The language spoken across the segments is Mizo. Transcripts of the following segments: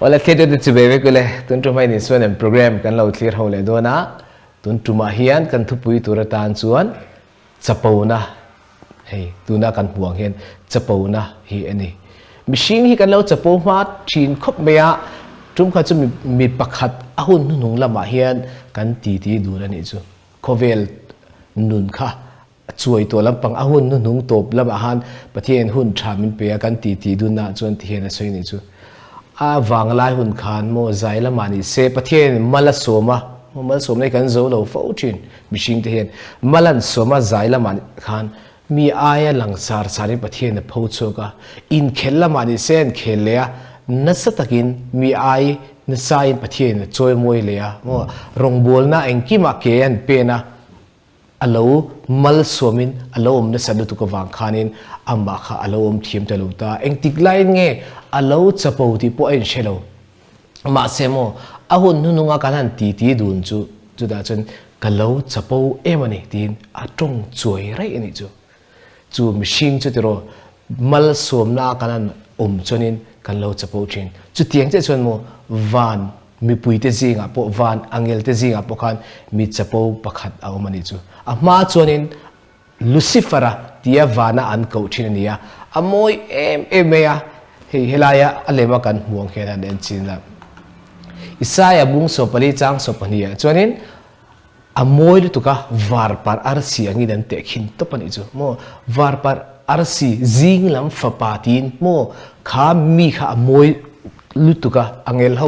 Awle thlir te chu be vek ule tun tum hian Isuan em program kan lo thlir ho leh dawn a tun tumah hian kan thupui tur atan chuan chapona hei tuna kan hmuh ang hian chapona hi a ni. Mihring hi kan lo chapo hma thin khawp mai a tum kha chu mi pakhat a hun hnuhnung lamah hian kan titi dun a nih chu khawvel nun kha A chuai tawh lampang a hun hnuhnung tawp lamah khan Pathian hun tha min pe a kan ti tih dunna chuan ti hian a sawi nih chu. A vanglai hun khan maw zai lamah ni se Pathian mal a sawm a, maw mal sawmna hi kan zo lo fo thin mihring te hian mal an sawm a zai lamah khan mi aia lang sar sarin Pathian a pho chhuak a, inkhel lamah ni se an khel leh a, nasa takin mi ai nasain Pathian a chawimawi leh a, maw rawngbawlna engkimah ke an pen a, A lo malsawmin a lo awm nasa lutuk avang khanin amah kha a lo awm thiam ta lo ta. Engtik laiin nge a lo chapo tih pawh a inhre lo. Mahse maw, a hun hnuhnunga kan han titi dun chu chutah chuan ka lo chapo em a ni tiin a tawng chuai raih a nih chu. Chu mihring chu tiraw malsawmna kan han awm chuanin kan lo chapo thin. Chutiang chiah chuan maw van mipuite zingah pawh van angelte zingah pawh khan mi chapo pakhat a awm a nih chu. A hma chuanin Lucifer-a tia vana an koh thin a ni a, a mawi em em mai a, hei helaia a lema kan hmuh ang hian an en chin a. Isaia bung 14 chang 12 ah chuanin A mawi lutuk a, varpar arsi angin an teh khin tawp a nih chu maw, varpar arsi zing lam fapa tiin maw kha mi kha a mawi lutuk a, angel ho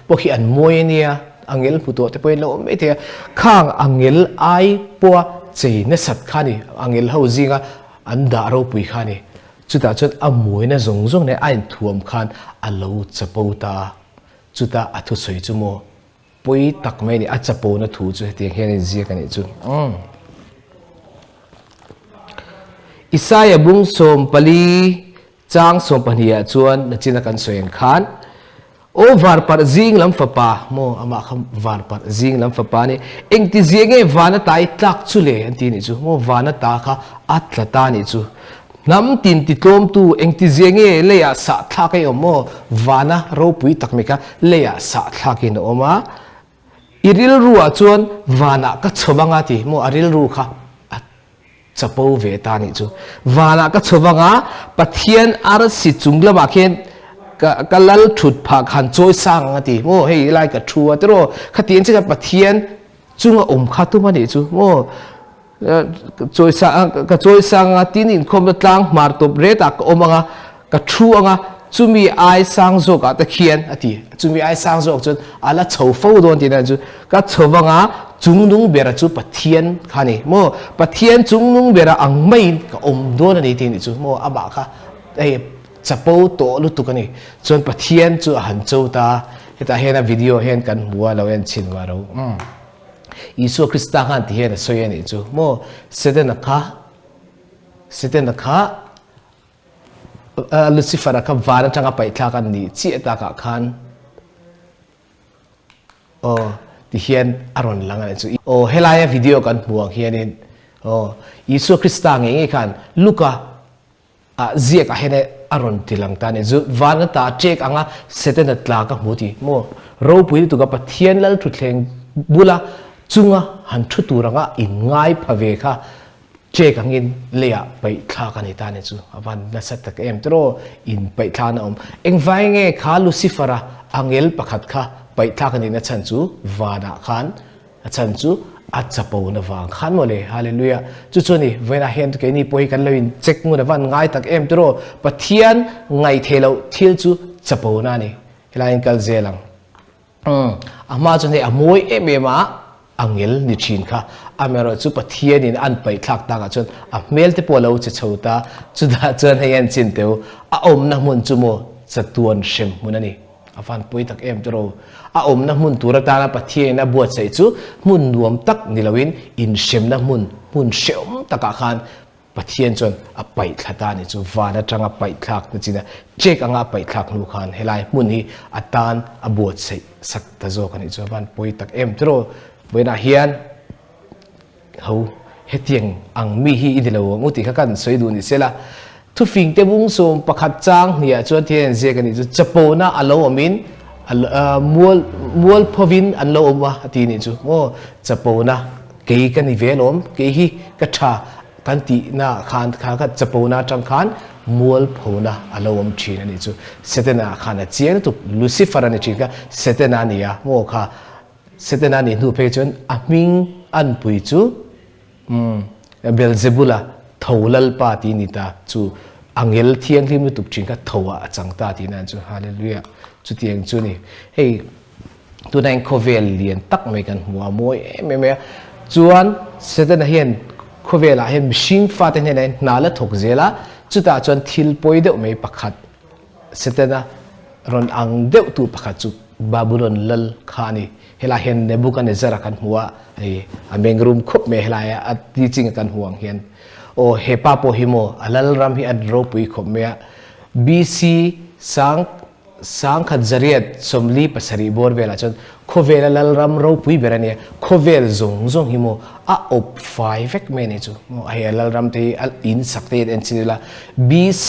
pawh khi an mawi a nia, angel hmu tawh te pawhin lo awm mai thei a, khang angel ai pawha chei nasat kha a ni, angel ho zinga an dah ropui kha a ni, chutah chuan a mawina zawng zawng nen a inthuam khan a lo chapo ta a, chutah a thusawi chu maw. Pawi tak mai a ni, a chapona thu chu hetiang hian a inziak a nih chu. Isaia bung 14 chang 12 ah chuan nachina kan sawi ang khan, Aw varparh zing lam fapa, maw amah kha varparh zing lam fapa a ni, engti zia nge vana ta i tlak chu le an ti a nih chu, maw vana ta kha a tla ta a nih chu. Hnam tin ti tlawmtu engtizia nge leiah sah thlak a i awm maw? Vana ropui tak mai kha leiah sah thlakin a awm a. I rilru ah chuan vanah ka chho vang a ti maw? A rilru kha a chapo ve ta nih chu. Vanah ka chho vang a, Pathian arsi chung lamah khian ka ka lal thut phah khan chawi sang ang a ti maw? Hei lai ka thu a tiraw? Khatiang chiah khan Pathian chunga awm kha tum a nih chu maw? Ka chawi sang anga tin inkhawmna tlang hmar tawp ret ah ka awm anga ka thu anga chumi ai sang zawk ah te khian a ti chumi ai sang zawk chuan a la chho fo dawn tihna chu ka chho anga chungnung bera chu Pathian kha ni maw Pathian chungnung bera ang maiin ka awm dawn a ni tih ni chu maw amah kha hei chapo tawh lutuk a ni chuan Pathian chu a han cho ta hetah hian a video hian kan hmu a lo en chhin va ro. Isua Krista khan ti hian a sawi a nih chu maw Setana kha Setana kha Lucifer-a kha van atanga paih thlak a nih chiah takah khan aw ti hian a rawn lang a nih chu aw helaia video kan hmuh ang hianin aw Isua Krista ngei ngei khan Luka Ah ziak ah hian a rawn ti lang ta a ni. Zu van ata a ṭek anga Setana tla ka hmu ti maw? Ropui lutuk a Pathian lal thutthleng bula chunga han thu tur anga in ngai pha ve kha ṭek angin leiah paih thlak a ni ta a ni chu. A van nasa tak em tiraw in paih thlakna awm. Engvai nge kha Lucifer-a angel pakhat kha paih thlak a nihna chhan chu vanah khan A chhan chu a chapo na vang khan maw le. Hallelujah. Chu chu a ni, vawiinah hian keini pawh hi kan lo in check ngun a van ngai tak em tiraw? Pathian ngaihthei loh thil chu chapo na a ni. Helai in kal zel ang. Umm, a hma chuan hei a mawi em em a, a ngel ni thin kha. Amaherawh chu Pathian in an paih thlak takah chuan a hmel te pawh a lo che chho ta. Chutah chuan hei an chin teu, a awmna hmun chu maw chatuan hrem hmun a ni. A van pawi tak em tiraw? A awmna hmun tur atana Pathianin a buatsaih chu hmun nuam tak ni loin inhremna hmun, hmun hrehawm takah khan Pathian chuan a paih thla ta a ni chu. Van atanga paih thlak na chin a check anga a paih thlak hnu khan helai hmun hi a tan a buatsaih sak ta zawk a nih chu. A van pawi tak em tiraw? Vawiinah hian Ho, hetiang ang mi hi i ni lo ang u tih kha kan sawi duh ni sela. Thufing te bung 11 chang hniah chuan thil an ziak a nih chu chapona a lo awmin Mual mualphovin an lo awm a a ti nih chu maw chapona kei ka ni ve alawm kei hi ka tha kan tihna khan kha kha chapona atang khan mualphona a lo awm thin a nih chu. Setana khan a chiang lutuk Lucifer a ni thin kha Setana a ni a maw kha Setana nih hnu phei chuan a hming anpui chu Umm, Beelzebula tho Lalpa tih ni ta chu angel thianghlim lutuk thin kha tho ah a chang ta tihna an chu. Hallelujah! Chutiang chu ni. Hei tuna in khawvel lian tak mai kan hmu a, mawi em em mai a. Chuan Setana hian khawvelah hian mihring fate hnenah hian hna la thawk zel a, chutah chuan thil pawi deuh mai pakhat Setana rawn ang deuh tu pakhat chu Babulon lal kha a ni. Helai hian Nebuchadnezzar-a kan hmu a, hei a meng rum khup mai helaia a teaching a kan hmu ang hian. Aw he pa pawh hi maw a lal ram hi a ropui khawp mai a. BC sang sangkhat zariat 47 bawr velah chuan khawvela lal ram ropui ber a nia. Khawvel zawng zawng hi maw a awp fai vek mai a ni chu. Maw hei a lal ram te hi a in sak te hi an en chin ila BC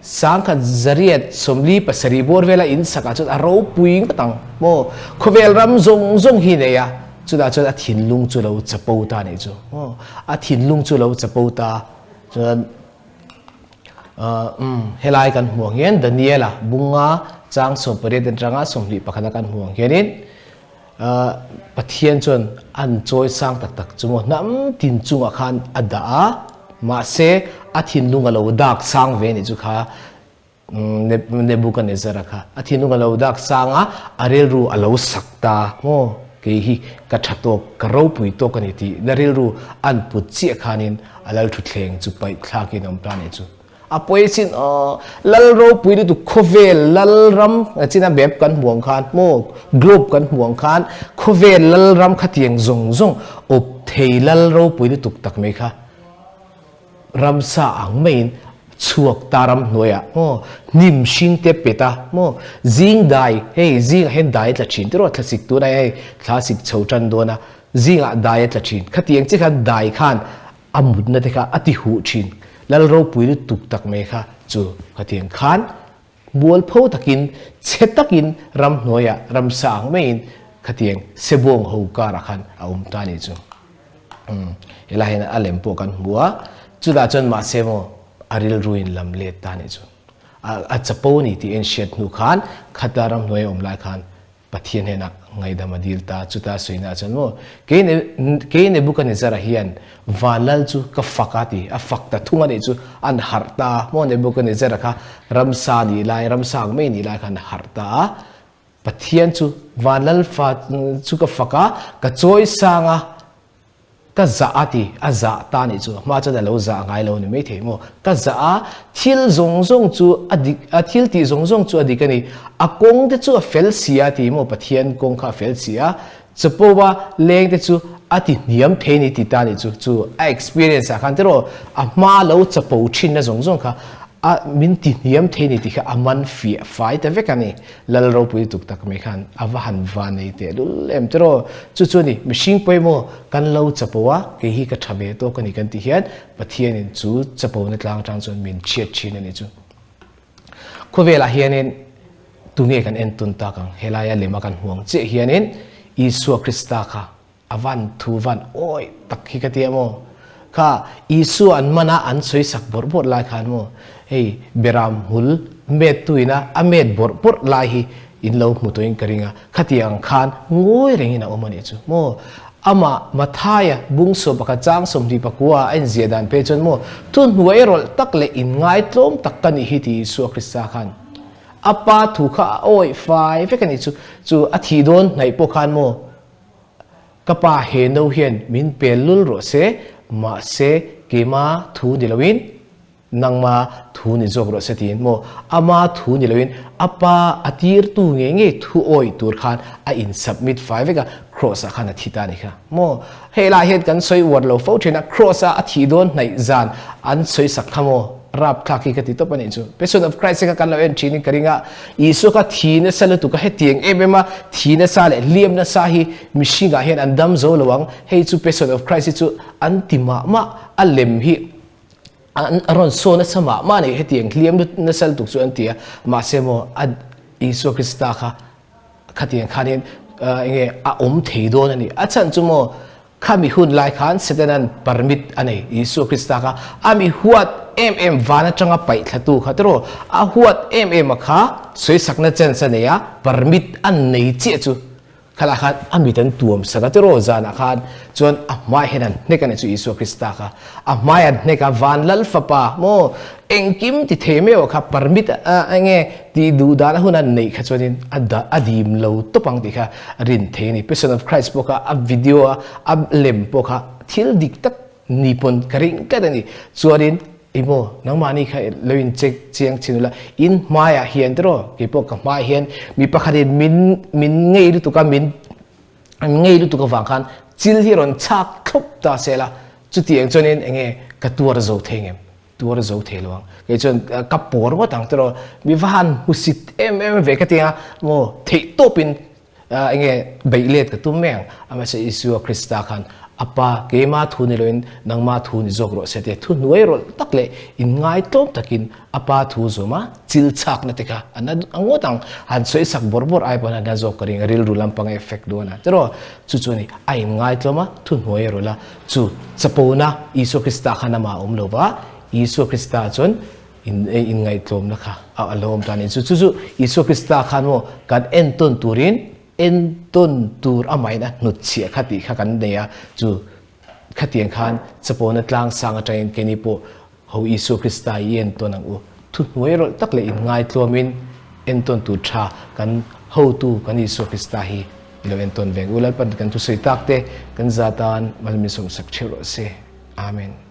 1147 bawr vela in sakah chuan a ropui ngawt ang maw? Khawvel ram zawng zawng hi nei a, chutah chuan a thinlung chu lo chapo ta nih chu maw? A thinlung chu lo chapo ta chuan umm helai kan hmuh ang hian Daniela bunga chang 18 atanga 21 a kan hmuh ang hianin Pathian chuan an chawi sang tak tak chu maw hnam tin chungah khan a dah a, mahse a thinlung a lo dak sang ve nih chu kha Nebuchadnezzar-a kha a thinlung a lo dak sang a, a rilru a lo sak ta maw kei hi ka tha tawk ka ropui tawk a ni tih na rilru an put chiah khanin a lalthutthleng chu paih thlakin a awm ta nih chu. A pawi chin aw, lal ropui lutuk khawvel lal ram china map kan hmuh ang khan maw globe kan hmuh ang khan khawvel lal ram khatiang zawng zawng awp thei lal ropui lutuk tak mai kha ramsa ang maiin chhuak ta ram hnuaiah maw hnim hring te pet a maw zing dai hei zingah hian dai a tla thin tiraw thlasik tunah hian hei thlasik chho tan dawn a zingah dai a tla thin khatiang chiah khan dai khan A mutna te kha a ti huh thin. Lal ropui lutuk tak mai kha chu khatiang khan mualpho takin chhe takin ramhnuaiah ramsa ang maiin khatiang sebawng ho karah khan a awm ta nih chu. Umm helai hian a lem pawh kan hmu a, chutah chuan mahse maw a rilruin lam let ta nih chu. A chapo ni tih en hriat hnu khan khata ramhnuai a awm lai khan Pathian hnenah ngaihdam a dil ta, chuta sawiina chuan maw, Kei kei Nebuchadnezzar-a hian van lal chu ka fak a ti, a fak ta thung a nih chu, an harh ta maw Nebuchadnezzar-a kha ramsa nih lai, ramsa ang mai nih lai khan a harh ta a, Pathian chu van lal fa chu ka fak a, ka chawi sang a, Ka zah a ti, a zah ta nih chu, hma chuan a lo zah ngai lo ni maithei maw? Ka zah a, thil zawng zawng chu a dik, a thil tih zawng zawng chu a dik a ni, a kawng te chu a fel si a ti maw, Pathian kawng kha a fel si a, chapo a leng te chu a ti hniam thei ni ti ta nih chu, chu a experience ah khan tiraw a hma lo chapo thinna zawng zawng kha a min ti hniam thei ni tih kha a man fiah fai ta vek a ni. Lal ropui tuk tak mai khan a va han va nei teh lul em tiraw? Chu chu a ni, mihring pawimawh kan lo chapo a, kei hi ka tha ve tawk a ni kan tih hian Pathianin chu chapona tlang atang chuan min chhiat thin a ni chu. Khawvelah hianin tunge kan entawn tak ang? Helaia lema kan hmuh ang chiah hianin Isua Krista kha A van thu van awih tak hi ka ti a maw? Kha Isua an man a an sawi sak bawrh bawrh lai khan maw hei Beram hmul met tu ina a met bawrh bawrh lai hi in lo hmu tawhin ka ring a, khatiang khan ngawi rengin a awm a nih chu maw? Amah Mathaia bungsaw pakhat chang 24 a inziah dan phei chuan maw thu hnuai rawlh tak leh inngaitlawm tak ka nih hi ti Isua Krista khan a pa thu kha a awih fai vek a nih chu, chu a thih dawn hnaih pawh khan maw Ka pa he no hian min pel lul rawh se, mahse keima thu ni loin nangma thu ni zawk rawh se tiin maw ama thu ni loin a pa a tirtu ngei ngei thu awih tur khan a in submit fai vek a, Kross ah khan a thi ta a ni kha maw. Hei lah hian kan sawi uar lo fo thin a, Kross a a thih dawn hnaih zan an sawi sak kha maw. Rapthlak hi ka ti tawp a nih chu. Passion of Christ kha kan lo en thin in ka ring a, Isua kha thi nasa lutuk a, hetiang em em a thi nasa leh hliam nasa hi mihring ah hian an dam zo lo ang, hei chu Passion of Christ hi chu an ti mah mah, a lem hi an a rawn saw nasa mah mah a ni, hetiang hliam nasa lutuk chu an ti a, mahse maw a Isua Krista kha. Khatiang khanin enge a awm thei dawn a ni. A chhan chu maw khami hun lai khan Setanan permit a nei Isua Krista kha a mi huat em em van atanga paih thlatu kha tiraw a huat em em a kha sawisakna chance a nei a permit a nei chiah chu Khalah khan a mit an tuam sak a, tiraw zanah khan chuan a hmai hian an hnek a ni chu Isua Krista kha. A hmai an hnek a, van lal fapa maw engkim ti thei meuh kha permit a enge tih duh dan a hun a neih kha chuanin a dah a dim lo tawp ang tih kha a rin thei a ni. Passion of Christ pawh kha a video a a lem pawh kha thil dik tak ni pawn ka ring tlat a ni. Chuanin Emaw, nangmahni kha lo in check chiang chin ula, in hmaiah hian tiraw, keipawh ka hmaiah hian mi pakhatin min min ngei lutuk a, min ngei lutuk avang khan chil hi rawn chhak thlawp ta se la, chutiang chuanin eng nge ka tuar zo thei ngem, tuar zo thei lo ang. Kei chuan ka pawr ngawt ang tiraw, mi va han hmusit em em ve ka ti ang a, maw theihtawpin Enge beih let ka tum mai ang? Amahse Isua Krista khan a Pa, keima thu ni loin nangma thu ni zawk rawh se tia thu hnuai rawlh tak leh inngai tlawm takin a Pa thu zawm a, chil chhakna te kha a na ngawt ang. Han sawi sak bawrh bawrh ai pawn a na zawk ka ring a, rilru lampang a effect dawn a. Tiraw? Chu chu a ni. A inngai tlawm a, thu hnuai a rawlh a. Chu chapona Isua Krista khan amah a awm lo va, Isua Krista chuan Inngaihtlawmna kha a lo awm ta a ni. Chu chu Isua Krista khan maw kan entawn turin entawn tur amahin a hnutchhiah kha tih kha kan nei a. Chu khatiang khan chapawna tlang sang atangin keini pawh ho Isua Krista i entawn ang u. Thuhnuai rawlh tak leh inngaitlawmin entawn tur tha kan hotu kan Isua Krista hi i lo entawn veng u. Lalpan kan thusawi tak te kan za tan mal min sawmsak theuh rawh se. Amen.